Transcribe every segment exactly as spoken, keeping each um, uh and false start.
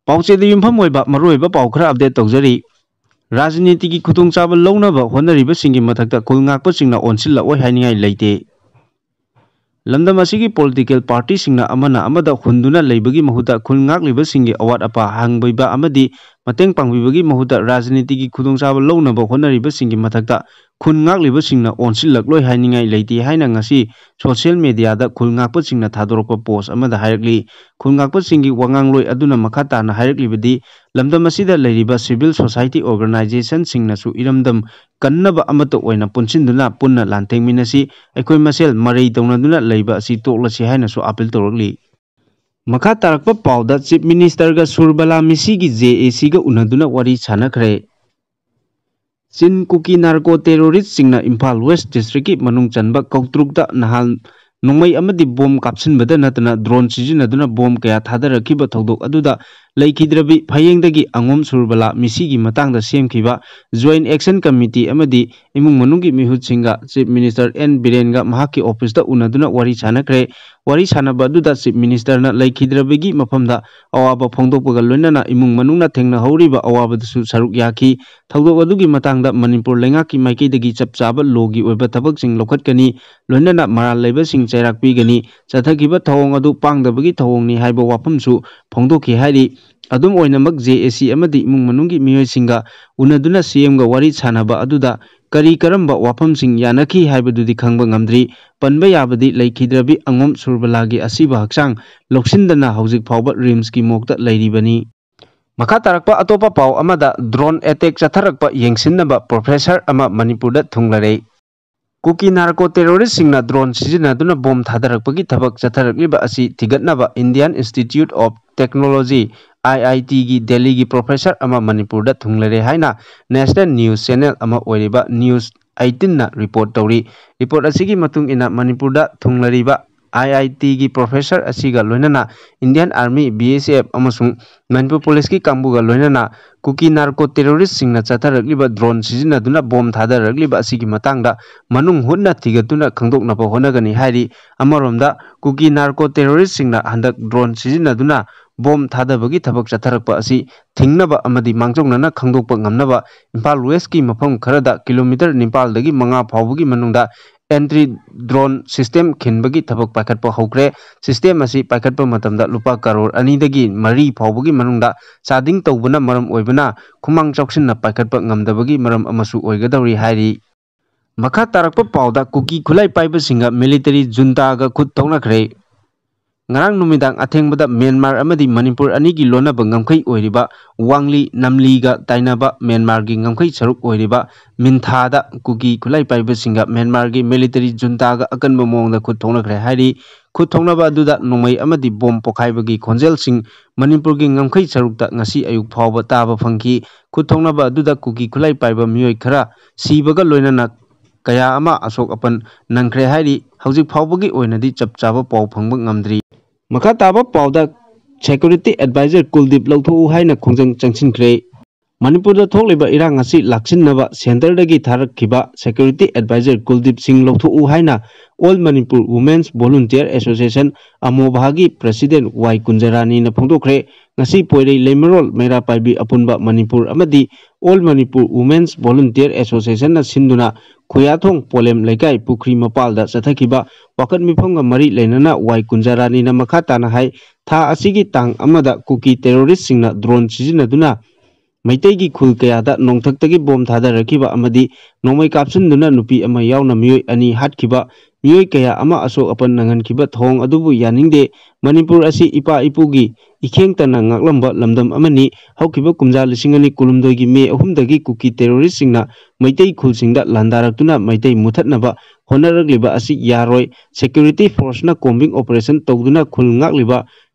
ꯄꯥꯎꯆꯦꯗ ꯌꯨꯝꯐꯝ ꯑꯣꯏꯕ ꯃꯔꯨꯑꯣꯏꯕ ꯄꯥꯎ ꯈꯔ ꯑꯞꯗꯦꯠ ꯇꯧꯖꯔꯤ꯫ ꯔꯥꯖꯅꯤꯇꯤꯒꯤ ꯈꯨꯗꯣꯡꯆꯥꯕ ꯂꯧꯅꯕ ꯍꯣꯠꯅꯔꯤꯕꯁꯤꯡꯒꯤ ꯃꯊꯛꯇ ꯈꯨꯜ ꯉꯥꯛꯄꯁꯤꯡꯅ ꯑꯣꯟꯁꯤꯜꯂꯛꯑꯣꯏ ꯍꯥꯏꯅꯤꯡꯉꯥꯏ ꯂꯩꯇꯦ꯫ ꯂꯝꯗꯝ ꯑꯁꯤꯒꯤ ꯄꯣꯂꯤꯇꯤꯀꯦꯜ ꯄꯥꯔꯇꯤꯁꯤꯡꯅ ꯑꯃꯅ ꯑꯃꯗ ꯍꯨꯟꯗꯨꯅ ꯂꯩꯕꯒꯤ ꯃꯍꯨꯠꯇ ꯈꯨꯜ ꯉꯥꯛꯂꯤꯕꯁꯤꯡꯒꯤ ꯑꯋꯥꯠ ꯑꯄꯥ ꯍꯪꯕꯤꯕ ꯑꯃꯗꯤ ꯃꯇꯦꯡ ꯄꯥꯡꯕꯤꯕꯒꯤ ꯃꯍꯨꯠꯇ ꯔꯥꯖꯅꯤꯇꯤꯒꯤ ꯈꯨꯗꯣꯡꯆꯥꯕ ꯂꯧꯅꯕ ꯍꯣꯠꯅꯔꯤꯕꯁꯤꯡꯒꯤ ꯃꯊꯛꯇ ꯈꯨꯜ ꯉꯥꯛꯂꯤꯕꯁꯤꯡꯅ ꯑꯣꯟꯁꯤꯜꯂꯛꯂꯣꯏ ꯍꯥꯏꯅꯤꯡꯉꯥꯏ ꯂꯩꯇꯦ ꯍꯥꯏꯅ ꯉꯁꯤ ꯁꯣꯁꯤꯌꯦꯜ ꯃꯦꯗꯤꯌꯥꯗ ꯈꯨꯜ ꯉꯥꯛꯄꯁꯤꯡꯅ ꯊꯥꯗꯣꯔꯛꯄ ꯄꯣꯁ ꯑꯃꯗ ꯍꯥꯏꯔꯛꯂꯤ꯫ ꯈꯨꯜ ꯉꯥꯛꯄꯁꯤꯡꯒꯤ ꯋꯥꯉꯥꯡꯂꯣꯏ ꯑꯗꯨꯅ ꯃꯈꯥ ꯇꯥꯅ ꯍꯥꯏꯔꯛꯂꯤꯕꯗꯤ, ꯂꯝꯗꯝ ꯑꯁꯤꯗ ꯂꯩꯔꯤꯕ ꯁꯤꯚꯤꯜ ꯁꯣꯁꯥꯏꯇꯤ ꯑꯣꯔꯒꯅꯥꯏꯖꯦꯁꯟꯁꯤꯡꯅꯁꯨ ꯏꯔꯝꯗꯝ ꯀꯟꯅꯕ ꯑꯃꯠꯇ ꯑꯣꯏꯅ ꯄꯨꯟꯁꯤꯟꯗꯨꯅ ꯄꯨꯟꯅ ꯂꯥꯟꯊꯦꯡꯃꯤꯟꯅꯁꯤ, ꯑꯩꯈꯣꯏ ꯃꯁꯦꯜ ꯃꯔꯩ ꯇꯧꯅꯗꯨꯅ ꯂꯩꯕ ꯑꯁꯤ ꯇꯣꯛꯂꯁꯤ ꯍꯥꯏꯅꯁꯨ ꯑꯥꯄꯤꯜ ꯇꯧꯔꯛꯂꯤ꯫ ꯃꯈꯥ ꯇꯥꯔꯛꯄ ꯄꯥꯎꯗ ꯆꯤꯐ ꯃꯤꯅꯤꯁꯇꯔꯒ ꯁꯨꯔꯕꯂꯥ ꯃꯤꯁꯤꯒꯤ ꯖꯦ ꯑꯦ ꯁꯤꯒ ꯎꯅꯗꯨꯅ ꯋꯥꯔꯤ ꯁꯥꯟꯅꯈ꯭ꯔꯦ꯫ ꯆꯤꯟ ꯀꯨꯀꯤ ꯅꯥꯔꯀꯣ ꯇꯦꯔꯣꯔꯤꯁꯁꯤꯡꯅ ꯏꯝꯐꯥꯜ ꯋꯦꯁ ꯗꯤꯁꯇ꯭ꯔꯤꯛꯀꯤ ꯃꯅꯨꯡ ꯆꯟꯕ ꯀꯧꯇ꯭ꯔꯨꯛꯇ ꯅꯍꯥꯟ ꯅꯣꯡꯃꯩ ꯑꯃꯗꯤ ꯕꯣꯝ ꯀꯥꯞꯁꯤꯟꯕꯗ ꯅꯠꯇꯅ ꯗ꯭ꯔꯣꯟ ꯁꯤꯖꯤꯟꯅꯗꯨꯅ ꯕꯣꯝ ꯀꯌꯥ ꯊꯥꯗꯔꯛꯈꯤꯕ ꯊꯧꯗꯣꯛ ꯑꯗꯨꯗ ꯂꯩꯈꯤꯗ꯭ꯔꯕꯤ ꯐꯌꯦꯡꯗꯒꯤ ꯑꯉꯣꯝ ꯁꯨꯔꯕꯂꯥ ꯃꯤꯁꯤꯒꯤ ꯃꯇꯥꯡꯗ ꯁꯦꯝꯈꯤꯕ ꯖꯣꯏꯟ ꯑꯦꯛꯁꯟ ꯀꯃꯤꯇꯤ ꯑꯃꯗꯤ ꯏꯃꯨꯡ ꯃꯅꯨꯡꯒꯤ ꯃꯤꯍꯨꯠꯁꯤꯡꯒ ꯆꯤꯐ ꯃꯤꯅꯤꯁꯇꯔ ꯑꯦꯟ ꯕꯤꯔꯦꯟꯒ ꯃꯍꯥꯛꯀꯤ ꯑꯣꯐꯤꯁꯇ ꯎꯅꯗꯨꯅ ꯋꯥꯔꯤ ꯁꯥꯟꯅꯈ꯭ꯔꯦ꯫ ꯋꯥꯔꯤ ꯁꯥꯟꯅꯕ ꯑꯗꯨꯗ ꯆꯤꯐ ꯃꯤꯅꯤꯁꯇꯔꯅ ꯂꯩꯈꯤꯗ꯭ꯔꯕꯒꯤ ꯃꯐꯝꯗ ꯑꯋꯥꯕ ꯐꯣꯡꯗꯣꯛꯄꯒ ꯂꯣꯏꯅꯅ ꯏꯃꯨꯡ ꯃꯅꯨꯡꯅ ꯊꯦꯡꯅꯍꯧꯔꯤꯕ ꯑꯋꯥꯕꯗꯁꯨ ꯁꯔꯨꯛ ꯌꯥꯈꯤ꯫ ꯊꯧꯗꯣꯛ ꯑꯗꯨꯒꯤ ꯃꯇꯥꯡꯗ ꯃꯅꯤꯄꯨꯔ ꯂꯩꯉꯥꯛꯀꯤ ꯃꯥꯏꯀꯩꯗꯒꯤ ꯆꯞ ꯆꯥꯕ ꯂꯣꯒꯤ ꯑꯣꯏꯕ ꯊꯕꯛꯁꯤꯡ ꯂꯧꯈꯠꯀꯅꯤ, ꯂꯣꯏꯅꯅ ꯃꯔꯥꯜ ꯂꯩꯕꯁꯤꯡ ꯆꯩꯔꯥꯛ ꯄꯤꯒꯅꯤ꯫ ꯆꯠꯊꯈꯤꯕ ꯊꯧꯑꯣꯡ ꯑꯗꯨ ꯄꯥꯡꯗꯕꯒꯤ ꯊꯧꯑꯣꯡꯅꯤ ꯍꯥꯏꯕ ꯋꯥꯐꯝꯁꯨ ꯐꯣꯡꯗꯣꯛꯈꯤ ꯍꯥꯏꯔꯤ꯫ ꯑꯗꯨꯝ ꯑꯣꯏꯅꯃꯛ, ꯖꯦ ꯑꯦ ꯁꯤ ꯑꯃꯗꯤ ꯏꯃꯨꯡ ꯃꯅꯨꯡꯒꯤ ꯃꯤꯑꯣꯏꯁꯤꯡꯒ ꯎꯅꯗꯨꯅ ꯁꯤ ꯑꯦꯝꯒ ꯋꯥꯔꯤ ꯁꯥꯟꯅꯕ ꯑꯗꯨꯗ ꯀꯔꯤ ꯀꯔꯝꯕ ꯋꯥꯐꯝꯁꯤꯡ ꯌꯥꯅꯈꯤ ꯍꯥꯏꯕꯗꯨꯗꯤ ꯈꯪꯕ ꯉꯝꯗ꯭ꯔꯤ꯫ ꯄꯟꯕ ꯌꯥꯕꯗꯤ ꯂꯩꯈꯤꯗ꯭ꯔꯕꯤ ꯑꯉꯣꯝ ꯁꯨꯔꯕꯂꯥꯒꯤ ꯑꯁꯤꯕ ꯍꯛꯆꯥꯡ ꯂꯧꯁꯤꯟꯗꯅ ꯍꯧꯖꯤꯛ ꯐꯥꯎꯕ ꯔꯤꯝꯁꯀꯤ ꯃꯣꯔꯒꯇ ꯂꯩꯔꯤꯕꯅꯤ꯫ ꯃꯈꯥ ꯇꯥꯔꯛꯄ ꯑꯇꯣꯞꯄ ꯄꯥꯎ ꯑꯃꯗ, ꯗ꯭ꯔꯣꯟ ꯑꯦꯇꯦꯛ ꯆꯠꯊꯔꯛꯄ ꯌꯦꯡꯁꯤꯟꯅꯕ ꯄ꯭ꯔꯣꯐꯦꯁꯔ ꯑꯃ ꯃꯅꯤꯄꯨꯔꯗ ꯊꯨꯡꯂꯔꯦ꯫ ꯀꯨꯀꯤ ꯅꯥꯔꯀꯣ ꯇꯦꯔꯣꯔꯤꯁꯁꯤꯡꯅ ꯗ꯭ꯔꯣꯟ ꯁꯤꯖꯤꯟꯅꯗꯨꯅ ꯕꯣꯝ ꯊꯥꯗꯔꯛꯄꯒꯤ ꯊꯕꯛ ꯆꯠꯊꯔꯛꯂꯤꯕ ꯑꯁꯤ ꯊꯤꯒꯠꯅꯕ Indian Institute of Technology, I I T ꯒꯤ ꯗꯦꯜꯂꯤꯒꯤ ꯄ꯭ꯔꯣꯐꯦꯁꯔ ꯑꯃ ꯃꯅꯤꯄꯨꯔꯗ ꯊꯨꯡꯂꯔꯦ ꯍꯥꯏꯅ ꯅꯦꯁꯅꯦꯜ ꯅ꯭ꯌꯨꯁ ꯆꯦꯅꯦꯜ ꯑꯃ ꯑꯣꯏꯔꯤꯕ ꯅ꯭ꯌꯨꯁ ꯑꯩꯠꯇꯤꯟꯅ ꯔꯤꯄꯣꯔꯠ ꯇꯧꯔꯤ꯫ ꯔꯤꯄꯣꯔꯠ ꯑꯁꯤꯒꯤ ꯃꯇꯨꯡ ꯏꯟꯅ, ꯃꯅꯤꯄꯨꯔꯗ ꯊꯨꯡꯂꯔꯤꯕ I I T ꯒꯤ ꯄ꯭ꯔꯣꯐꯦꯁꯔ ꯑꯁꯤꯒ ꯂꯣꯏꯅꯅ Indian Army, B S F ꯑꯃꯁꯨꯡ ꯃꯅꯤꯄꯨꯔ ꯄꯨꯂꯤꯁꯀꯤ ꯀꯥꯡꯕꯨꯒ ꯂꯣꯏꯅꯅ ꯀꯨꯀꯤ ꯅꯥꯔꯀꯣ ꯇꯦꯔꯣꯔꯤꯁꯁꯤꯡꯅ ꯆꯠꯊꯔꯛꯂꯤꯕ ꯗ꯭ꯔꯣꯟ ꯁꯤꯖꯤꯟꯅꯗꯨꯅ ꯕꯣꯝ ꯊꯥꯗꯔꯛꯂꯤꯕ ꯑꯁꯤꯒꯤ ꯃꯇꯥꯡꯗ ꯃꯅꯨꯡ ꯍꯨꯠꯅ ꯊꯤꯒꯠꯇꯨꯅ ꯈꯪꯗꯣꯛꯅꯕ ꯍꯣꯠꯅꯒꯅꯤ ꯍꯥꯏꯔꯤ꯫ ꯑꯃꯔꯣꯝꯗ, ꯀꯨꯀꯤ ꯅꯥꯔꯀꯣ ꯇꯦꯔꯣꯔꯤꯁꯁꯤꯡꯅ ꯍꯟꯗꯛ ꯗ꯭ꯔꯣꯟ ꯁꯤꯖꯤꯟꯅꯗꯨꯅ ꯕꯣꯝ ꯊꯥꯗꯕꯒꯤ ꯊꯕꯛ ꯆꯠꯊꯔꯛꯄ ꯑꯁꯤ ꯊꯤꯡꯅꯕ ꯑꯃꯗꯤ ꯃꯥꯡꯖꯧꯅꯅ ꯈꯪꯗꯣꯛꯄ ꯉꯝꯅꯕ ꯏꯝꯐꯥꯜ ꯋꯦꯁꯀꯤ ꯃꯐꯝ ꯈꯔꯗ ꯀꯤꯂꯣꯃꯤꯇꯔ ꯅꯤꯄꯥꯜꯗꯒꯤ ꯃꯉꯥ ꯐꯥꯎꯕꯒꯤ ꯃꯅꯨꯡꯗ ꯑꯦꯟꯇ꯭ꯔꯤ ꯗ꯭ꯔꯣꯟ ꯁꯤꯁꯇꯦꯝ ꯈꯤꯟꯕꯒꯤ ꯊꯕꯛ ꯄꯥꯏꯈꯠꯄ ꯍꯧꯈ꯭ꯔꯦ꯫ ꯁꯤꯁꯇꯦꯝ ꯑꯁꯤ ꯄꯥꯏꯈꯠꯄ ꯃꯇꯝꯗ ꯂꯨꯄꯥ ꯀꯔꯣꯔ ꯑꯅꯤꯗꯒꯤ ꯃꯔꯤ ꯐꯥꯎꯕꯒꯤ ꯃꯅꯨꯡꯗ ꯆꯥꯗꯤꯡ ꯇꯧꯕꯅ ꯃꯔꯝ ꯑꯣꯏꯕꯅ ꯈꯨꯃꯥꯡ ꯆꯥꯎꯁꯤꯟꯅ ꯄꯥꯏꯈꯠꯄ ꯉꯝꯗꯕꯒꯤ ꯃꯔꯝ ꯑꯃꯁꯨ ꯑꯣꯏꯒꯗꯧꯔꯤ ꯍꯥꯏꯔꯤ꯫ ꯃꯈꯥ ꯇꯥꯔꯛꯄ ꯄꯥꯎꯗ ꯀꯨꯀꯤ ꯈꯨꯠꯂꯥꯏ ꯄꯥꯏꯕꯁꯤꯡꯒ ꯃꯤꯂꯤꯇꯔꯤ ꯖꯨꯟꯇꯥꯒ ꯈꯨꯠ ꯊꯣꯛꯅꯈ꯭ꯔꯦ꯫ ꯉꯔꯥꯡ ꯅꯨꯃꯤꯗꯥꯡ ꯑꯊꯦꯡꯕꯗ ꯃ꯭ꯌꯥꯟꯃꯥꯔ ꯑꯃꯗꯤ ꯃꯅꯤꯄꯨꯔ ꯑꯅꯤꯒꯤ ꯂꯣꯟꯅꯕ ꯉꯝꯈꯩ ꯑꯣꯏꯔꯤꯕ ꯋꯥꯡꯂꯤ ꯅꯝꯂꯤꯒ ꯇꯥꯏꯅꯕ ꯃ꯭ꯌꯥꯟꯃꯥꯔꯒꯤ ꯉꯝꯈꯩ ꯁꯔꯨꯛ ꯑꯣꯏꯔꯤꯕ ꯃꯤꯟꯊꯥꯗ ꯀꯨꯀꯤ ꯈꯨꯠꯂꯥꯏ ꯄꯥꯏꯕꯁꯤꯡꯒ ꯃ꯭ꯌꯥꯟꯃꯥꯔꯒꯤ ꯃꯤꯂꯤꯇꯔꯤ ꯖꯨꯟꯇꯥꯒ ꯑꯀꯟꯕ ꯃꯑꯣꯡꯗ ꯈꯨꯠ ꯊꯣꯛꯅꯈ꯭ꯔꯦ ꯍꯥꯏꯔꯤ꯫ ꯈꯨꯠ ꯊꯣꯛꯅꯕ ꯑꯗꯨꯗ ꯅꯣꯡꯃꯩ ꯑꯃꯗꯤ ꯕꯣꯝ ꯄꯣꯈꯥꯏꯕꯒꯤ ꯈꯣꯟꯖꯦꯜꯁꯤꯡ ꯃꯅꯤꯄꯨꯔꯒꯤ ꯉꯝꯈꯩ ꯁꯔꯨꯛꯇ ꯉꯁꯤ ꯑꯌꯨꯛ ꯐꯥꯎꯕ ꯇꯥꯕ ꯐꯪꯈꯤ꯫ ꯈꯨꯠ ꯊꯣꯛꯅꯕ ꯑꯗꯨꯗ ꯀꯨꯀꯤ ꯈꯨꯠꯂꯥꯏ ꯄꯥꯏꯕ ꯃꯤꯑꯣꯏ ꯈꯔ ꯁꯤꯕꯒ ꯂꯣꯏꯅꯅ ꯀꯌꯥ ꯑꯃ ꯑꯁꯣꯛ ꯑꯄꯟ ꯅꯪꯈ꯭ꯔꯦ ꯍꯥꯏꯔꯤ꯫ ꯍꯧꯖꯤꯛ ꯐꯥꯎꯕꯒꯤ ꯑꯣꯏꯅꯗꯤ ꯆꯞ ꯆꯥꯕ ꯄꯥꯎ ꯐꯪꯕ ꯉꯝꯗ꯭ꯔꯤ꯫ ꯃꯈꯥ ꯇꯥꯕ ꯄꯥꯎꯗ ꯁꯦꯀ꯭ꯌꯨꯔꯤꯇꯤ ꯑꯦꯗꯚꯥꯏꯖꯔ ꯀꯨꯜꯗꯤꯞ ꯂꯧꯊꯣꯛꯎ ꯍꯥꯏꯅ ꯈꯣꯡꯖꯪ ꯆꯪꯁꯤꯟꯈ꯭ꯔꯦ꯫ ꯃꯅꯤꯄꯨꯔꯗ ꯊꯣꯛꯂꯤꯕ ꯏꯔꯥꯡ ꯑꯁꯤ ꯂꯥꯛꯁꯤꯟꯅꯕ ꯁꯦꯟꯇꯔꯗꯒꯤ ꯊꯥꯔꯛꯈꯤꯕ ꯁꯦꯀ꯭ꯌꯨꯔꯤꯇꯤ ꯑꯦꯗꯚꯥꯏꯖꯔ ꯀꯨꯜꯗꯤꯞ ꯁꯤꯡ ꯂꯧꯊꯣꯛꯎ ꯍꯥꯏꯅ all Manipur women's volunteer association, ꯑꯃꯣꯚꯥꯒꯤ ꯄ꯭ꯔꯦꯁꯤꯗꯦꯟꯠ ꯋꯥꯏ ꯀꯨꯟꯖꯔꯥꯅꯤꯅ ꯐꯣꯡꯗꯣꯛꯈ꯭ꯔꯦ꯫ ꯉꯁꯤ ꯄꯣꯏꯔꯩ ꯂꯩꯃꯔꯣꯜ ꯃꯩꯔꯥ ꯄꯥꯏꯕꯤ ꯑꯄꯨꯟꯕ ꯃꯅꯤꯄꯨꯔ ꯑꯃꯗꯤ ꯑꯣꯜ ꯃꯅꯤꯄꯨꯔ ꯋꯨꯃꯦꯟꯁ ꯚꯣꯂꯨꯟꯇꯤꯌꯔ ꯑꯦꯁꯣꯁꯤꯌꯦꯁꯟꯅ ꯁꯤꯟꯗꯨꯅ ꯈꯨꯌꯥꯊꯣꯡ ꯄꯣꯂꯦꯝ ꯂꯩꯀꯥꯏ ꯄꯨꯈ꯭ꯔꯤ ꯃꯄꯥꯜꯗ ꯆꯠꯊꯈꯤꯕ ꯋꯥꯀꯠ ꯃꯤꯐꯝꯒ ꯃꯔꯤ ꯂꯩꯅꯅ ꯋꯥꯏ ꯀꯨꯟꯖꯔꯥꯅꯤꯅ ꯃꯈꯥ ꯇꯥꯅ ꯍꯥꯏ, ꯊꯥ ꯑꯁꯤꯒꯤ ꯇꯥꯡ ꯑꯃꯗ ꯀꯨꯀꯤ ꯇꯦꯔꯣꯔꯤꯁꯁꯤꯡꯅ ꯗ꯭ꯔꯣꯟ ꯁꯤꯖꯤꯟꯅꯗꯨꯅ ꯃꯩꯇꯩꯒꯤ ꯈꯨꯜ ꯀꯌꯥꯗ ꯅꯣꯡꯊꯛꯇꯒꯤ ꯕꯣꯝ ꯊꯥꯗꯔꯛꯈꯤꯕ ꯑꯃꯗꯤ ꯅꯣꯡꯃꯩ ꯀꯥꯞꯁꯤꯟꯗꯨꯅ ꯅꯨꯄꯤ ꯑꯃ ꯌꯥꯎꯅ ꯃꯤꯑꯣꯏ ꯑꯅꯤ ꯍꯥꯠꯈꯤꯕ, ꯃꯤꯑꯣꯏ ꯀꯌꯥ ꯑꯃ ꯑꯁꯣꯛ ꯑꯄꯟ ꯅꯪꯍꯟꯈꯤꯕ ꯊꯧꯑꯣꯡ ꯑꯗꯨꯕꯨ ꯌꯥꯅꯤꯡꯗꯦ꯫ ꯃꯅꯤꯄꯨꯔ ꯑꯁꯤ ꯏꯄꯥ ꯏꯄꯨꯒꯤ ꯏꯈꯦꯡꯇꯅ ꯉꯥꯛꯂꯝꯕ ꯂꯝꯗꯝ ꯑꯃꯅꯤ꯫ ꯍꯧꯈꯤꯕ ꯀꯨꯝꯖꯥ ꯂꯤꯁꯤꯡ ꯑꯅꯤ ꯀꯨꯟꯍꯨꯝꯗꯣꯏꯒꯤ ꯃꯦ ꯑꯍꯨꯝꯗꯒꯤ ꯀꯨꯀꯤ ꯇꯦꯔꯣꯔꯤꯁꯁꯤꯡꯅ ꯃꯩꯇꯩ ꯈꯨꯜꯁꯤꯡꯗ ꯂꯥꯟꯗꯥꯔꯛꯇꯨꯅ ꯃꯩꯇꯩ ꯃꯨꯊꯠꯅꯕ ꯍꯣꯠꯅꯔꯛꯂꯤꯕ ꯑꯁꯤ ꯌꯥꯔꯣꯏ꯫ ꯁꯦꯀ꯭ꯌꯨꯔꯤꯇꯤ ꯐꯣꯔꯁꯅ ꯀꯣꯝꯕꯤꯡ ꯑꯣꯄꯔꯦꯁꯟ ꯇꯧꯗꯨꯅ ꯈꯨꯜ ꯉꯥꯛꯂꯤꯕ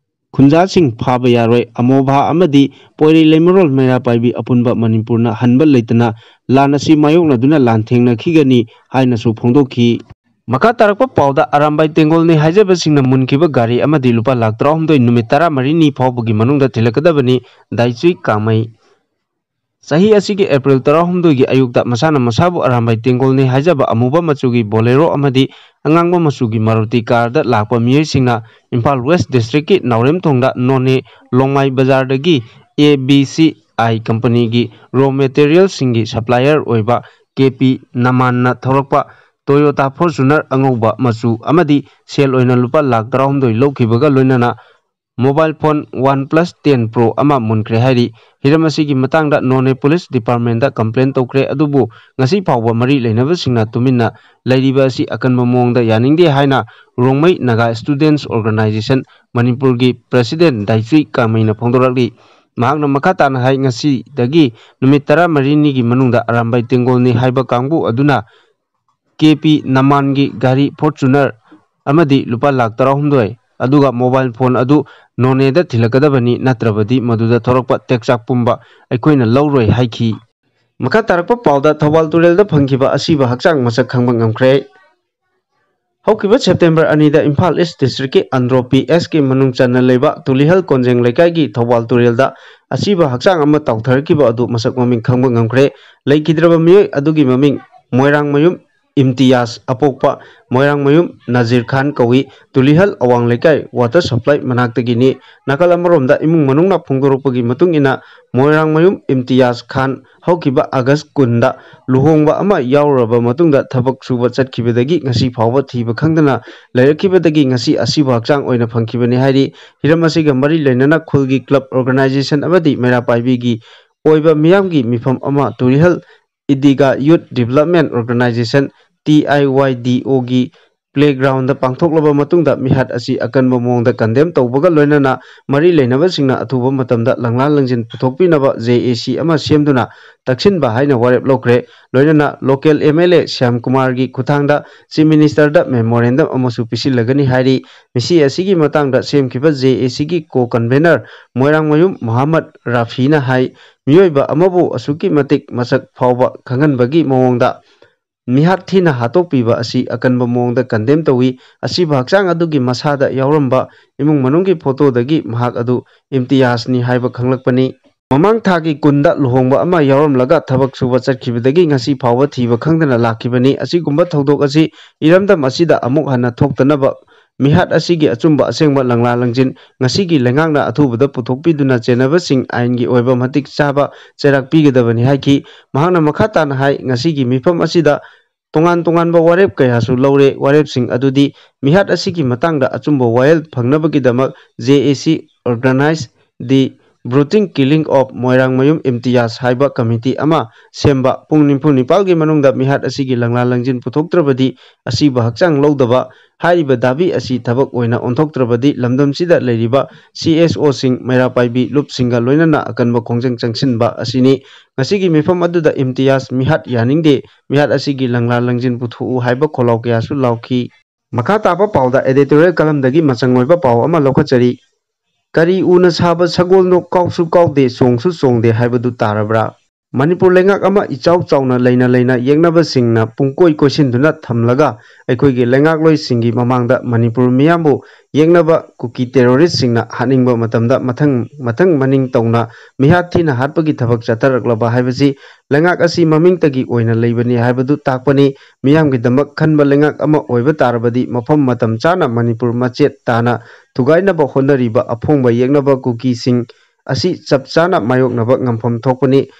ꯈꯨꯟꯖꯥꯁꯤꯡ ꯐꯥꯕ ꯌꯥꯔꯣꯏ꯫ ꯑꯃꯣꯚꯥ ꯑꯃꯗꯤ ꯄꯣꯏꯔꯩ ꯂꯩꯃꯔꯣꯜ ꯃꯩꯔꯥ ꯄꯥꯏꯕꯤ ꯑꯄꯨꯟꯕ ꯃꯅꯤꯄꯨꯔꯅ ꯍꯟꯕ ꯂꯩꯇꯅ ꯂꯥꯟ ꯑꯁꯤ ꯃꯥꯌꯣꯛꯅꯗꯨꯅ ꯂꯥꯟꯊꯦꯡꯅꯈꯤꯒꯅꯤ ꯍꯥꯏꯅꯁꯨ ꯐꯣꯡꯗꯣꯛꯈꯤ꯫ ꯃꯈꯥ ꯇꯥꯔꯛꯄ ꯄꯥꯎꯗ ꯑꯔꯥꯝꯕꯥꯏ ꯇꯦꯡꯒꯣꯜꯅꯤ ꯍꯥꯏꯖꯕꯁꯤꯡꯅ ꯃꯨꯟꯈꯤꯕ ꯒꯥꯔꯤ ꯑꯃꯗꯤ ꯂꯨꯄꯥ ꯂꯥꯈ ꯇꯔꯥꯍꯨꯝꯗꯣꯏ ꯅꯨꯃꯤꯠ ꯇꯔꯥꯃꯔꯤꯅꯤ ꯐꯥꯎꯕꯒꯤ ꯃꯅꯨꯡꯗ ꯊꯤꯜꯂꯛꯀꯗꯕꯅꯤ꯫ ꯗꯥꯏꯆꯨꯏ ꯀꯥꯃꯩ꯫ ꯆꯍꯤ ꯑꯁꯤꯒꯤ ꯑꯦꯄ꯭ꯔꯤꯜ ꯇꯔꯥꯍꯨꯝꯗꯣꯏꯒꯤ ꯑꯌꯨꯛꯇ ꯃꯁꯥꯅ ꯃꯁꯥꯕꯨ ꯑꯔꯥꯝꯕꯥꯏ ꯇꯦꯡꯒꯣꯜꯅꯤ ꯍꯥꯏꯖꯕ ꯑꯃꯨꯕ ꯃꯆꯨꯒꯤ ꯕꯣꯂꯦꯔꯣ ꯑꯃꯗꯤ ꯑꯉꯥꯡꯕ ꯃꯆꯨꯒꯤ ꯃꯥꯔꯨꯇꯤ ꯀꯥꯔꯗ ꯂꯥꯛꯄ ꯃꯤꯑꯣꯏꯁꯤꯡꯅ ꯏꯝꯐꯥꯜ ꯋꯦꯁ ꯗꯤꯁꯇ꯭ꯔꯤꯛꯀꯤ ꯅꯥꯎꯔꯦꯝꯊꯣꯡꯗ ꯅꯣꯅꯦ ꯂꯣꯡꯃꯥꯏ ꯕꯖꯥꯔꯗꯒꯤ ꯑꯦ ꯕꯤ ꯁꯤ ꯑꯥꯏ ꯀꯝꯄꯅꯤꯒꯤ ꯔꯣ ꯃꯦꯇꯔꯤꯌꯦꯜꯁꯤꯡꯒꯤ ꯁꯄ꯭ꯂꯥꯏꯌꯔ ꯑꯣꯏꯕ ꯀꯦ ꯄꯤ ꯅꯃꯥꯟꯅ ꯊꯧꯔꯛꯄ ꯇꯣꯌꯣꯇꯥ ꯐꯣꯔꯆꯨꯅꯔ ꯑꯉꯧꯕ ꯃꯆꯨ ꯑꯃꯗꯤ ꯁꯦꯜ ꯑꯣꯏꯅ ꯂꯨꯄꯥ ꯂꯥꯈ ꯇꯔꯥꯍꯨꯝꯗꯣꯏ ꯂꯧꯈꯤꯕꯒ ꯂꯣꯏꯅꯅ mobile phone OnePlus ten Pro ꯑꯃ ꯃꯨꯟꯈ꯭ꯔꯦ ꯍꯥꯏꯔꯤ꯫ ꯍꯤꯔꯝ ꯑꯁꯤꯒꯤ ꯃꯇꯥꯡꯗ ꯅꯣꯅꯦ ꯄꯨꯂꯤꯁ ꯗꯤꯄꯥꯔꯠꯃꯦꯟꯗ ꯀꯝꯄ꯭ꯂꯦꯟ ꯇꯧꯈ꯭ꯔꯦ, ꯑꯗꯨꯕꯨ ꯉꯁꯤ ꯐꯥꯎꯕ ꯃꯔꯤ ꯂꯩꯅꯕꯁꯤꯡꯅ ꯇꯨꯃꯤꯟꯅ ꯂꯩꯔꯤꯕ ꯑꯁꯤ ꯑꯀꯟꯕ ꯃꯑꯣꯡꯗ ꯌꯥꯅꯤꯡꯗꯦ ꯍꯥꯏꯅ ꯔꯣꯡꯃꯩ ꯅꯥꯒꯥ ꯁ꯭ꯇꯨꯗꯦꯟꯠꯁ ꯑꯣꯔꯒꯅꯥꯏꯖꯦꯁꯟ ꯃꯅꯤꯄꯨꯔꯒꯤ ꯄ꯭ꯔꯦꯁꯤꯗꯦꯟꯠ ꯗꯥꯏꯆꯨꯏ ꯀꯥꯃꯩꯅ ꯐꯣꯡꯗꯣꯔꯛꯂꯤ꯫ ꯃꯍꯥꯛꯅ ꯃꯈꯥ ꯇꯥꯅ ꯍꯥꯏ, ꯉꯁꯤꯗꯒꯤ ꯅꯨꯃꯤꯠ ꯇꯔꯥꯃꯔꯤꯅꯤꯒꯤ ꯃꯅꯨꯡꯗ ꯑꯔꯥꯝꯕꯥꯏ ꯇꯦꯡꯒꯣꯜꯅꯤ ꯍꯥꯏꯕ ꯀꯥꯡꯕꯨ ꯑꯗꯨꯅ ꯀꯦ ꯄꯤ ꯅꯃꯥꯟꯒꯤ ꯒꯥꯔꯤ ꯐꯣꯔꯆꯨꯅꯔ ꯑꯃꯗꯤ ꯂꯨꯄꯥ ꯂꯥꯈ ꯇꯔꯥꯍꯨꯝꯗꯣꯏ, ꯑꯗꯨꯒ ꯃꯣꯕꯥꯏꯜ ꯐꯣꯟ ꯑꯗꯨ ꯅꯣꯅꯦꯗ ꯊꯤꯜꯂꯛꯀꯗꯕꯅꯤ, ꯅꯠꯇ꯭ꯔꯕꯗꯤ ꯃꯗꯨꯗ ꯊꯣꯔꯛꯄ ꯇꯦꯛꯆꯥꯛ ꯄꯨꯝꯕ ꯑꯩꯈꯣꯏꯅ ꯂꯧꯔꯣꯏ ꯍꯥꯏꯈꯤ꯫ ꯃꯈꯥ ꯇꯥꯔꯛꯄ ꯄꯥꯎꯗ ꯊꯧꯕꯥꯜ ꯇꯨꯔꯦꯜꯗ ꯐꯪꯈꯤꯕ ꯑꯁꯤꯕ ꯍꯛꯆꯥꯡ ꯃꯁꯛ ꯈꯪꯕ ꯉꯝꯈ꯭ꯔꯦ꯫ ꯍꯧꯈꯤꯕ ꯁꯦꯞꯇꯦꯝꯕꯔ ꯑꯅꯤꯗ ꯏꯝꯐꯥꯜ ꯏꯁ ꯗꯤꯁꯇ꯭ꯔꯤꯛꯀꯤ ꯑꯟꯗ꯭ꯔꯣ ꯄꯤ ꯑꯦꯁꯀꯤ ꯃꯅꯨꯡ ꯆꯟꯅ ꯂꯩꯕ ꯇꯨꯂꯤꯍꯜ ꯀꯣꯟꯖꯦꯡ ꯂꯩꯀꯥꯏꯒꯤ ꯊꯧꯕꯥꯜ ꯇꯨꯔꯦꯜꯗ ꯑꯁꯤꯕ ꯍꯛꯆꯥꯡ ꯑꯃ ꯇꯥꯎꯊꯔꯛꯈꯤꯕ ꯑꯗꯨ ꯃꯁꯛ ꯃꯃꯤꯡ ꯈꯪꯕ ꯉꯝꯈ꯭ꯔꯦ꯫ ꯂꯩꯈꯤꯗ꯭ꯔꯕ ꯃꯤꯑꯣꯏ ꯑꯗꯨꯒꯤ ꯃꯃꯤꯡ ꯃꯣꯏꯔꯥꯡꯃꯌꯨꯝ ꯏꯝꯇꯤꯌꯥꯖ, ꯑꯄꯣꯛꯄ ꯃꯣꯏꯔꯥꯡꯃꯌꯨꯝ ꯅꯖꯤꯔ ꯈꯥꯟ ꯀꯧꯏ꯫ ꯇꯨꯂꯤꯍꯜ ꯑꯋꯥꯡ ꯂꯩꯀꯥꯏ ꯋꯥꯇꯔ ꯁꯄ꯭ꯂꯥꯏ ꯃꯅꯥꯛꯇꯒꯤꯅꯤ꯫ ꯅꯥꯀꯜ ꯑꯃꯔꯣꯝꯗ ꯏꯃꯨꯡ ꯃꯅꯨꯡꯅ ꯐꯣꯡꯗꯣꯔꯛꯄꯒꯤ ꯃꯇꯨꯡ ꯏꯟꯅ, ꯃꯣꯏꯔꯥꯡꯃꯌꯨꯝ ꯏꯝꯇꯤꯌꯥꯖ ꯈꯥꯟ ꯍꯧꯈꯤꯕ ꯑꯥꯒꯁ ꯀꯨꯟꯗ ꯂꯨꯍꯣꯡꯕ ꯑꯃ ꯌꯥꯎꯔꯨꯔꯕ ꯃꯇꯨꯡꯗ ꯊꯕꯛ ꯁꯨꯕ ꯆꯠꯈꯤꯕꯗꯒꯤ ꯉꯁꯤ ꯐꯥꯎꯕ ꯊꯤꯕ ꯈꯪꯗꯅ ꯂꯩꯔꯛꯈꯤꯕꯗꯒꯤ ꯉꯁꯤ ꯑꯁꯤꯕ ꯍꯛꯆꯥꯡ ꯑꯣꯏꯅ ꯐꯪꯈꯤꯕꯅꯤ ꯍꯥꯏꯔꯤ꯫ ꯍꯤꯔꯝ ꯑꯁꯤꯒ ꯃꯔꯤ ꯂꯩꯅꯅ ꯈꯨꯜꯒꯤ ꯀ꯭ꯂꯕ ꯑꯣꯔꯒꯅꯥꯏꯖꯦꯁꯟ ꯑꯃꯗꯤ ꯃꯩꯔꯥ ꯄꯥꯏꯕꯤꯒꯤ ꯑꯣꯏꯕ ꯃꯤꯌꯥꯝꯒꯤ ꯃꯤꯐꯝ ꯑꯃ ꯇꯨꯔꯤꯍꯜ ꯏꯗꯤꯒꯥ ꯌꯨꯠ ꯗꯤꯕꯦꯂꯞꯃꯦꯟ ꯑꯣꯔꯒꯅꯥꯏꯖꯦꯁꯟ, ꯇꯤ ꯑꯥꯏ ꯋꯥꯏ ꯗꯤ ꯑꯣꯒꯤ ꯄ꯭ꯂꯦꯒ꯭ꯔꯥꯎꯟꯗ ꯄꯥꯡꯊꯣꯛꯂꯕ ꯃꯇꯨꯡꯗ ꯃꯤꯍꯥꯠ ꯑꯁꯤ ꯑꯀꯟꯕ ꯃꯑꯣꯡꯗ ꯀꯟꯗꯦꯝ ꯇꯧꯕꯒ ꯂꯣꯏꯅꯅ ꯃꯔꯤ ꯂꯩꯅꯕꯁꯤꯡꯅ ꯑꯊꯨꯕ ꯃꯇꯝꯗ ꯂꯪꯂꯥ ꯂꯪꯖꯤꯟ ꯄꯨꯊꯣꯛꯄꯤꯅꯕ ꯖꯦ ꯑꯦ ꯁꯤ ꯑꯃ ꯁꯦꯝꯗꯨꯅ ꯇꯛꯁꯤꯟꯕ ꯍꯥꯏꯅ ꯋꯥꯔꯦꯞ ꯂꯧꯈ꯭ꯔꯦ꯫ ꯂꯣꯏꯅꯅ local M L A Shyam ꯀꯨꯃꯥꯔꯒꯤ ꯈꯨꯠꯊꯥꯡꯗ ꯆꯤꯐ ꯃꯤꯅꯤꯁꯇꯔꯗ ꯃꯦꯃꯣꯔꯦꯟꯗꯝ ꯑꯃꯁꯨ ꯄꯤꯁꯤꯜꯂꯒꯅꯤ ꯍꯥꯏꯔꯤ꯫ ꯃꯤꯁꯤ ꯑꯁꯤꯒꯤ ꯃꯇꯥꯡꯗ ꯁꯦꯝꯈꯤꯕ ꯖꯦ ꯑꯦ ꯁꯤꯒꯤ ꯀꯣ ꯀꯟꯚꯦꯅꯔ ꯃꯣꯏꯔꯥꯡꯃꯌꯨꯝ ꯃꯣꯍꯥꯃꯠ ꯔꯥꯐꯤꯅ ꯍꯥꯏ, ꯃꯤꯑꯣꯏꯕ ꯑꯃꯕꯨ ꯑꯁꯨꯛꯀꯤ ꯃꯇꯤꯛ ꯃꯁꯛ ꯐꯥꯎꯕ ꯈꯪꯍꯟꯕꯒꯤ ꯃꯑꯣꯡꯗ ꯃꯤꯍꯥꯠ ꯊꯤꯅ ꯍꯥꯠꯇꯣꯛꯄꯤꯕ ꯑꯁꯤ ꯑꯀꯟꯕ ꯃꯑꯣꯡꯗ ꯀꯟꯗꯦꯝ ꯇꯧꯏ꯫ ꯑꯁꯤꯕ ꯍꯛꯆꯥꯡ ꯑꯗꯨꯒꯤ ꯃꯁꯥꯗ ꯌꯥꯎꯔꯝꯕ ꯏꯃꯨꯡ ꯃꯅꯨꯡꯒꯤ ꯐꯣꯇꯣꯗꯒꯤ ꯃꯍꯥꯛ ꯑꯗꯨ ꯏꯝꯇꯤꯌꯥꯖꯅꯤ ꯍꯥꯏꯕ ꯈꯪꯂꯛꯄꯅꯤ꯫ ꯃꯃꯥꯡ ꯊꯥꯒꯤ ꯀꯨꯟꯗ ꯂꯨꯍꯣꯡꯕ ꯑꯃ ꯌꯥꯎꯔꯝꯂꯒ ꯊꯕꯛ ꯁꯨꯕ ꯆꯠꯈꯤꯕꯗꯒꯤ ꯉꯁꯤ ꯐꯥꯎꯕ ꯊꯤꯕ ꯈꯪꯗꯅ ꯂꯥꯛꯈꯤꯕꯅꯤ꯫ ꯑꯁꯤꯒꯨꯝꯕ ꯊꯧꯗꯣꯛ ꯑꯁꯤ ꯏꯔꯝꯗꯝ ꯑꯁꯤꯗ ꯑꯃꯨꯛ ꯍꯟꯅ ꯊꯣꯛꯇꯅꯕ ꯃꯤꯍꯥꯠ ꯑꯁꯤꯒꯤ ꯑꯆꯨꯝꯕ ꯑꯁꯦꯡꯕ ꯂꯪꯂꯥ ꯂꯪꯖꯤꯟ ꯉꯁꯤꯒꯤ ꯂꯩꯉꯥꯛꯅ ꯑꯊꯨꯕꯗ ꯄꯨꯊꯣꯛꯄꯤꯗꯨꯅ ꯆꯦꯟꯅꯕꯁꯤꯡ ꯑꯥꯏꯟꯒꯤ ꯑꯣꯏꯕ ꯃꯇꯤꯛ ꯆꯥꯕ ꯆꯩꯔꯥꯛ ꯄꯤꯒꯗꯕꯅꯤ ꯍꯥꯏꯈꯤ꯫ ꯃꯍꯥꯛꯅ ꯃꯈꯥ ꯇꯥꯅ ꯍꯥꯏ, ꯉꯁꯤꯒꯤ ꯃꯤꯐꯝ ꯑꯁꯤꯗ ꯇꯣꯉꯥꯟ ꯇꯣꯉꯥꯟꯕ ꯋꯥꯔꯦꯞ ꯀꯌꯥꯁꯨ ꯂꯧꯔꯦ꯫ ꯋꯥꯔꯦꯞꯁꯤꯡ ꯑꯗꯨꯗꯤ ꯃꯤꯍꯥꯠ ꯑꯁꯤꯒꯤ ꯃꯇꯥꯡꯗ ꯑꯆꯨꯝꯕ ꯋꯥꯌꯦꯜ ꯐꯪꯅꯕꯒꯤꯗꯃꯛ J A C organize the brutal killing of ꯃꯣꯏꯔꯥꯡꯃꯌꯨꯝ ꯏꯝꯇꯤꯌꯥꯖ ꯍꯥꯏꯕ ꯀꯃꯤꯇꯤ ꯑꯃ ꯁꯦꯝꯕ, ꯄꯨꯡ ꯅꯤꯐꯨ ꯅꯤꯄꯥꯜꯒꯤ ꯃꯅꯨꯡꯗ ꯃꯤꯍꯥꯠ ꯑꯁꯤꯒꯤ ꯂꯪꯂꯥ ꯂꯪꯖꯤꯟ ꯄꯨꯊꯣꯛꯇ꯭ꯔꯕꯗꯤ ꯑꯁꯤꯕ ꯍꯛꯆꯥꯡ ꯂꯧꯗꯕ ꯍꯥꯏꯔꯤꯕ ꯗꯥꯕꯤ ꯑꯁꯤ ꯊꯕꯛ ꯑꯣꯏꯅ ꯑꯣꯟꯊꯣꯛꯇ꯭ꯔꯕꯗꯤ ꯂꯝꯗꯝꯁꯤꯗ ꯂꯩꯔꯤꯕ C S O ꯁꯤꯡ, ꯃꯩꯔꯥ ꯄꯥꯏꯕꯤ ꯂꯨꯞꯁꯤꯡꯒ ꯂꯣꯏꯅꯅ ꯑꯀꯟꯕ ꯈꯣꯡꯖꯪ ꯆꯪꯁꯤꯟꯕ ꯑꯁꯤꯅꯤ꯫ ꯉꯁꯤꯒꯤ ꯃꯤꯐꯝ ꯑꯗꯨꯗ ꯏꯝꯇꯤꯌꯥꯖ ꯃꯤꯍꯥꯠ ꯌꯥꯅꯤꯡꯗꯦ, ꯃꯤꯍꯥꯠ ꯑꯁꯤꯒꯤ ꯂꯪꯂꯥ ꯂꯪꯖꯤꯟ ꯄꯨꯊꯣꯛꯎ ꯍꯥꯏꯕ ꯈꯣꯜꯂꯥꯎ ꯀꯌꯥꯁꯨ ꯂꯥꯎꯈꯤ꯫ ꯃꯈꯥ ꯇꯥꯕ ꯄꯥꯎꯗ editorial column ꯗꯒꯤ ꯃꯆꯪ ꯑꯣꯏꯕ ꯄꯥꯎ ꯑꯃ ꯂꯧꯈꯠꯆꯔꯤ꯫ ꯀꯔꯤ ꯎꯅ ꯁꯥꯕ ꯁꯒꯣꯜꯅꯣ, ꯀꯥꯎꯁꯨ ꯀꯥꯎꯗꯦ, ꯆꯣꯡꯁꯨ ꯆꯣꯡꯗꯦ ꯍꯥꯏꯕꯗꯨ ꯇꯥꯔꯕ꯭ꯔꯥ? ꯃꯅꯤꯄꯨꯔ ꯂꯩꯉꯥꯛ ꯑꯃ ꯏꯆꯥꯎ ꯆꯥꯎꯅ ꯂꯩꯅ ꯂꯩꯅ ꯌꯦꯛꯅꯕꯁꯤꯡꯅ ꯄꯨꯡꯀꯣꯏ ꯀꯣꯏꯁꯤꯟꯗꯨꯅ ꯊꯝꯂꯒ ꯑꯩꯈꯣꯏꯒꯤ ꯂꯩꯉꯥꯛꯂꯣꯏꯁꯤꯡꯒꯤ ꯃꯃꯥꯡꯗ ꯃꯅꯤꯄꯨꯔ ꯃꯤꯌꯥꯝꯕꯨ ꯌꯦꯛꯅꯕ ꯀꯨꯀꯤ terrorist ꯁꯤꯡꯅ ꯍꯥꯠꯅꯤꯡꯕ ꯃꯇꯝꯗ ꯃꯊꯪ ꯃꯊꯪ ꯃꯅꯤꯡ ꯇꯧꯅ ꯃꯤꯍꯥꯠ ꯊꯤꯅ ꯍꯥꯠꯄꯒꯤ ꯊꯕꯛ ꯆꯠꯊꯔꯛꯂꯕ ꯍꯥꯏꯕꯁꯤ ꯂꯩꯉꯥꯛ ꯑꯁꯤ ꯃꯃꯤꯡꯇꯒꯤ ꯑꯣꯏꯅ ꯂꯩꯕꯅꯤ ꯍꯥꯏꯕꯗꯨ ꯇꯥꯛꯄꯅꯤ꯫ ꯃꯤꯌꯥꯝꯒꯤꯗꯃꯛ ꯈꯟꯕ ꯂꯩꯉꯥꯛ ꯑꯃ ꯑꯣꯏꯕ ꯇꯥꯔꯕꯗꯤ ꯃꯐꯝ ꯃꯇꯝ ꯆꯥꯅ ꯃꯅꯤꯄꯨꯔ ꯃꯆꯦꯠ ꯇꯥꯅ ꯊꯨꯒꯥꯏꯅꯕ ꯍꯣꯠꯅꯔꯤꯕ ꯑꯐꯣꯡꯕ ꯌꯦꯛꯅꯕ ꯀꯨꯀꯤꯁꯤꯡ ꯑꯁꯤ ꯆꯞ ꯆꯥꯅ ꯃꯥꯌꯣꯛꯅꯕ ꯉꯝꯐꯝ ꯊꯣꯛꯄꯅꯤ꯫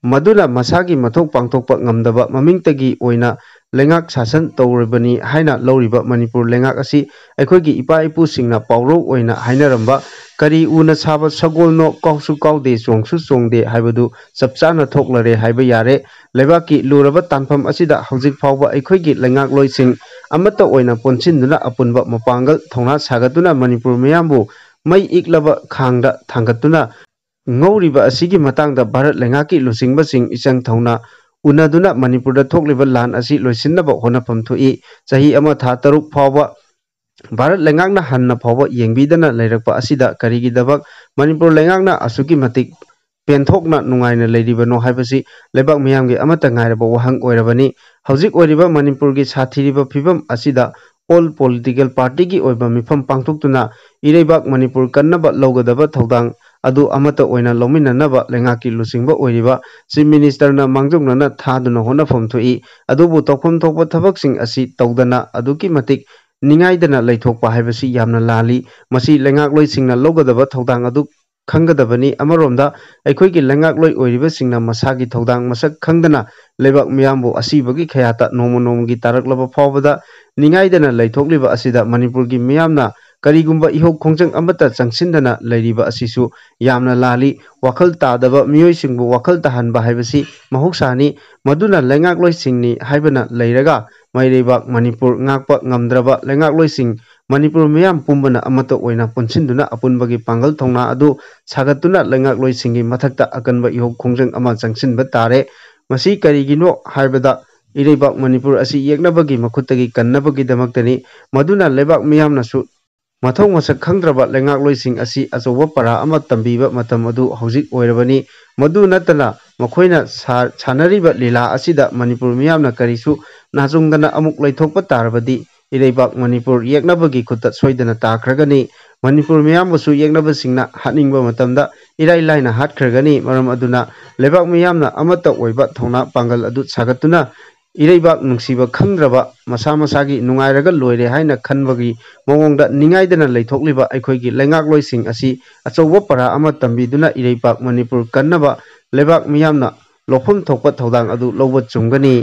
ꯃꯗꯨꯅ ꯃꯁꯥꯒꯤ ꯃꯊꯧ ꯄꯥꯡꯊꯣꯛꯄ ꯉꯝꯗꯕ ꯃꯃꯤꯡꯇꯒꯤ ꯑꯣꯏꯅ ꯂꯩꯉꯥꯛ ꯁꯥꯁꯟ ꯇꯧꯔꯤꯕꯅꯤ ꯍꯥꯏꯅ ꯂꯧꯔꯤꯕ ꯃꯅꯤꯄꯨꯔ ꯂꯩꯉꯥꯛ ꯑꯁꯤ ꯑꯩꯈꯣꯏꯒꯤ ꯏꯄꯥ ꯏꯄꯨꯁꯤꯡꯅ ꯄꯥꯎꯔꯧ ꯑꯣꯏꯅ ꯍꯥꯏꯅꯔꯝꯕ "ꯀꯔꯤ ꯎꯅ ꯁꯥꯕ ꯁꯒꯣꯜꯅꯣ, ꯀꯥꯎꯁꯨ ꯀꯥꯎꯗꯦ, ꯆꯣꯡꯁꯨ ꯆꯣꯡꯗꯦ" ꯍꯥꯏꯕꯗꯨ ꯆꯞ ꯆꯥꯅ ꯊꯣꯛꯂꯔꯦ ꯍꯥꯏꯕ ꯌꯥꯔꯦ꯫ ꯂꯩꯕꯥꯛꯀꯤ ꯂꯨꯔꯕ ꯇꯥꯟꯐꯝ ꯑꯁꯤꯗ ꯍꯧꯖꯤꯛ ꯐꯥꯎꯕ ꯑꯩꯈꯣꯏꯒꯤ ꯂꯩꯉꯥꯛꯂꯣꯏꯁꯤꯡ ꯑꯃꯠꯇ ꯑꯣꯏꯅ ꯄꯨꯟꯁꯤꯟꯗꯨꯅ ꯑꯄꯨꯟꯕ ꯃꯄꯥꯡꯒꯜ ꯊꯧꯅꯥ ꯁꯥꯒꯠꯇꯨꯅ ꯃꯅꯤꯄꯨꯔ ꯃꯤꯌꯥꯝꯕꯨ ꯃꯩ ꯏꯛꯂꯕ ꯈꯥꯡꯗ ꯊꯥꯡꯒꯠꯇꯨꯅ ꯉꯧꯔꯤꯕ ꯑꯁꯤꯒꯤ ꯃꯇꯥꯡꯗ ꯚꯥꯔꯠ ꯂꯩꯉꯥꯛꯀꯤ ꯂꯨꯆꯤꯡꯕꯁꯤꯡ ꯏꯆꯪ ꯊꯧꯅ ꯎꯅꯗꯨꯅ ꯃꯅꯤꯄꯨꯔꯗ ꯊꯣꯛꯂꯤꯕ ꯂꯥꯟ ꯑꯁꯤ ꯂꯣꯏꯁꯤꯟꯅꯕ ꯍꯣꯠꯅꯐꯝ ꯊꯣꯛꯏ꯫ ꯆꯍꯤ ꯑꯃ ꯊꯥ ꯇꯔꯨꯛ ꯐꯥꯎꯕ ꯚꯥꯔꯠ ꯂꯩꯉꯥꯛꯅ ꯍꯟꯅ ꯐꯥꯎꯕ ꯌꯦꯡꯕꯤꯗꯅ ꯂꯩꯔꯛꯄ ꯑꯁꯤꯗ ꯀꯔꯤꯒꯤꯗꯃꯛ ꯃꯅꯤꯄꯨꯔ ꯂꯩꯉꯥꯛꯅ ꯑꯁꯨꯛꯀꯤ ꯃꯇꯤꯛ ꯄꯦꯟꯊꯣꯛꯅ ꯅꯨꯡꯉꯥꯏꯅ ꯂꯩꯔꯤꯕꯅꯣ ꯍꯥꯏꯕꯁꯤ ꯂꯩꯕꯥꯛ ꯃꯤꯌꯥꯝꯒꯤ ꯑꯃꯠꯇ ꯉꯥꯏꯔꯕ ꯋꯥꯍꯪ ꯑꯣꯏꯔꯕꯅꯤ꯫ ꯍꯧꯖꯤꯛ ꯑꯣꯏꯔꯤꯕ ꯃꯅꯤꯄꯨꯔꯒꯤ ꯁꯥꯊꯤꯔꯤꯕ ꯐꯤꯕꯝ ꯑꯁꯤꯗ all political party ꯒꯤ ꯑꯣꯏꯕ ꯃꯤꯐꯝ ꯄꯥꯡꯊꯣꯛꯇꯨꯅ ꯏꯔꯩꯕꯥꯛ ꯃꯅꯤꯄꯨꯔ ꯀꯟꯅꯕ ꯂꯧꯒꯗꯕ ꯊꯧꯗꯥꯡ ꯑꯗꯨ ꯑꯃꯠꯇ ꯑꯣꯏꯅ ꯂꯧꯃꯤꯟꯅꯅꯕ ꯂꯩꯉꯥꯛꯀꯤ ꯂꯨꯆꯤꯡꯕ ꯑꯣꯏꯔꯤꯕ Chief Ministerꯅ ꯃꯥꯡꯖꯧꯅꯅ ꯊꯥꯗꯨꯅ ꯍꯣꯠꯅꯐꯝ ꯊꯣꯛꯏ꯫ ꯑꯗꯨꯕꯨ ꯇꯧꯐꯝ ꯊꯣꯛꯄ ꯊꯕꯛꯁꯤꯡ ꯑꯁꯤ ꯇꯧꯗꯅ ꯑꯗꯨꯛꯀꯤ ꯃꯇꯤꯛ ꯅꯤꯡꯉꯥꯏꯗꯅ ꯂꯩꯊꯣꯛꯄ ꯍꯥꯏꯕꯁꯤ ꯌꯥꯝꯅ ꯂꯥꯜꯂꯤ꯫ ꯃꯁꯤ ꯂꯩꯉꯥꯛꯂꯣꯏꯁꯤꯡꯅ ꯂꯧꯒꯗꯕ ꯊꯧꯗꯥꯡ ꯑꯗꯨ ꯈꯪꯒꯗꯕꯅꯤ꯫ ꯑꯃꯔꯣꯝꯗ ꯑꯩꯈꯣꯏꯒꯤ ꯂꯩꯉꯥꯛꯂꯣꯏ ꯑꯣꯏꯔꯤꯕꯁꯤꯡꯅ ꯃꯁꯥꯒꯤ ꯊꯧꯗꯥꯡ ꯃꯁꯛ ꯈꯪꯗꯅ ꯂꯩꯕꯥꯛ ꯃꯤꯌꯥꯝꯕꯨ ꯑꯁꯤꯕꯒꯤ ꯈꯌꯥꯠꯇ ꯅꯣꯡꯃ ꯅꯣꯡꯃꯒꯤ ꯇꯥꯔꯛꯂꯕ ꯐꯥꯎꯕꯗ ꯅꯤꯡꯉꯥꯏꯗꯅ ꯂꯩꯊꯣꯛꯂꯤꯕ ꯑꯁꯤꯗ ꯃꯅꯤꯄꯨꯔꯒꯤ ꯃꯤꯌꯥꯝꯅ ꯀꯔꯤꯒꯨꯝꯕ ꯏꯍꯧ ꯈꯣꯡꯖꯪ ꯑꯃꯠꯇ ꯆꯪꯁꯤꯟꯗꯅ ꯂꯩꯔꯤꯕ ꯑꯁꯤꯁꯨ ꯌꯥꯝꯅ ꯂꯥꯜꯂꯤ꯫ ꯋꯥꯈꯜ ꯇꯥꯗꯕ ꯃꯤꯑꯣꯏꯁꯤꯡꯕꯨ ꯋꯥꯈꯜ ꯇꯥꯍꯟꯕ ꯍꯥꯏꯕꯁꯤ ꯃꯍꯧꯁꯥꯅꯤ꯫ ꯃꯗꯨꯅ ꯂꯩꯉꯥꯛꯂꯣꯏꯁꯤꯡꯅꯤ ꯍꯥꯏꯕꯅ ꯂꯩꯔꯒ ꯃꯩꯔꯩꯕꯥꯛ ꯃꯅꯤꯄꯨꯔ ꯉꯥꯛꯄ ꯉꯝꯗ꯭ꯔꯕ ꯂꯩꯉꯥꯛꯂꯣꯏꯁꯤꯡ ꯃꯅꯤꯄꯨꯔ ꯃꯤꯌꯥꯝ ꯄꯨꯝꯕꯅ ꯑꯃꯠꯇ ꯑꯣꯏꯅ ꯄꯨꯟꯁꯤꯟꯗꯨꯅ ꯑꯄꯨꯟꯕꯒꯤ ꯄꯥꯡꯒꯜ ꯊꯧꯅꯥ ꯑꯗꯨ ꯁꯥꯒꯠꯇꯨꯅ ꯂꯩꯉꯥꯛꯂꯣꯏꯁꯤꯡꯒꯤ ꯃꯊꯛꯇ ꯑꯀꯟꯕ ꯏꯍꯧ ꯈꯣꯡꯖꯪ ꯑꯃ ꯆꯪꯁꯤꯟꯕ ꯇꯥꯔꯦ꯫ ꯃꯁꯤ ꯀꯔꯤꯒꯤꯅꯣ ꯍꯥꯏꯕꯗ ꯏꯔꯩꯕꯥꯛ ꯃꯅꯤꯄꯨꯔ ꯑꯁꯤ ꯌꯦꯛꯅꯕꯒꯤ ꯃꯈꯨꯠꯇꯒꯤ ꯀꯟꯅꯕꯒꯤꯗꯃꯛꯇꯅꯤ꯫ ꯃꯗꯨꯅ ꯂꯩꯕꯥꯛ ꯃꯤꯌꯥꯝꯅꯁꯨ ꯃꯊꯧ ꯃꯁꯛ ꯈꯪꯗ꯭ꯔꯕ ꯂꯩꯉꯥꯛꯂꯣꯏꯁꯤꯡ ꯑꯁꯤ ꯑꯆꯧꯕ ꯄꯔꯥ ꯑꯃ ꯇꯝꯕꯤꯕ ꯃꯇꯝ ꯑꯗꯨ ꯍꯧꯖꯤꯛ ꯑꯣꯏꯔꯕꯅꯤ꯫ ꯃꯗꯨ ꯅꯠꯇꯅ ꯃꯈꯣꯏꯅ ꯁꯥ-, ꯁꯥꯟꯅꯔꯤꯕ ꯂꯤꯂꯥ ꯑꯁꯤꯗ ꯃꯅꯤꯄꯨꯔ ꯃꯤꯌꯥꯝꯅ ꯀꯔꯤꯁꯨ ꯅꯥꯆꯨꯡꯗꯅ ꯑꯃꯨꯛ ꯂꯩꯊꯣꯛꯄ ꯇꯥꯔꯕꯗꯤ ꯏꯔꯩꯕꯥꯛ ꯃꯅꯤꯄꯨꯔ ꯌꯦꯛꯅꯕꯒꯤ ꯈꯨꯠꯇ ꯁꯣꯏꯗꯅ ꯇꯥꯈ꯭ꯔꯒꯅꯤ꯫ ꯃꯅꯤꯄꯨꯔ ꯃꯤꯌꯥꯝꯕꯨꯁꯨ ꯌꯦꯛꯅꯕꯁꯤꯡꯅ ꯍꯥꯠꯅꯤꯡꯕ ꯃꯇꯝꯗ ꯏꯔꯥꯏ ꯂꯥꯏꯅ ꯍꯥꯠꯈ꯭ꯔꯒꯅꯤ꯫ ꯃꯔꯝ ꯑꯗꯨꯅ ꯂꯩꯕꯥꯛ ꯃꯤꯌꯥꯝꯅ ꯑꯃꯠꯇ ꯑꯣꯏꯕ ꯊꯧꯅꯥ ꯄꯥꯡꯒꯜ ꯑꯗꯨ ꯁꯥꯒꯠꯇꯨꯅ ꯏꯔꯩꯕꯥꯛ ꯅꯨꯡꯁꯤꯕ ꯈꯪꯗ꯭ꯔꯕ ꯃꯁꯥ ꯃꯁꯥꯒꯤ ꯅꯨꯡꯉꯥꯏꯔꯒ ꯂꯣꯏꯔꯦ ꯍꯥꯏꯅ ꯈꯟꯕꯒꯤ ꯃꯑꯣꯡꯗ ꯅꯤꯡꯉꯥꯏꯗꯅ ꯂꯩꯊꯣꯛꯂꯤꯕ ꯑꯩꯈꯣꯏꯒꯤ ꯂꯩꯉꯥꯛꯂꯣꯏꯁꯤꯡ ꯑꯁꯤ ꯑꯆꯧꯕ ꯄꯔꯥ ꯑꯃ ꯇꯝꯕꯤꯗꯨꯅ ꯏꯔꯩꯄꯥꯛ ꯃꯅꯤꯄꯨꯔ ꯀꯟꯅꯕ ꯂꯩꯕꯥꯛ ꯃꯤꯌꯥꯝꯅ ꯂꯧꯐꯝ ꯊꯣꯛꯄ ꯊꯧꯗꯥꯡ ꯑꯗꯨ ꯂꯧꯕ ꯆꯨꯝꯒꯅꯤ꯫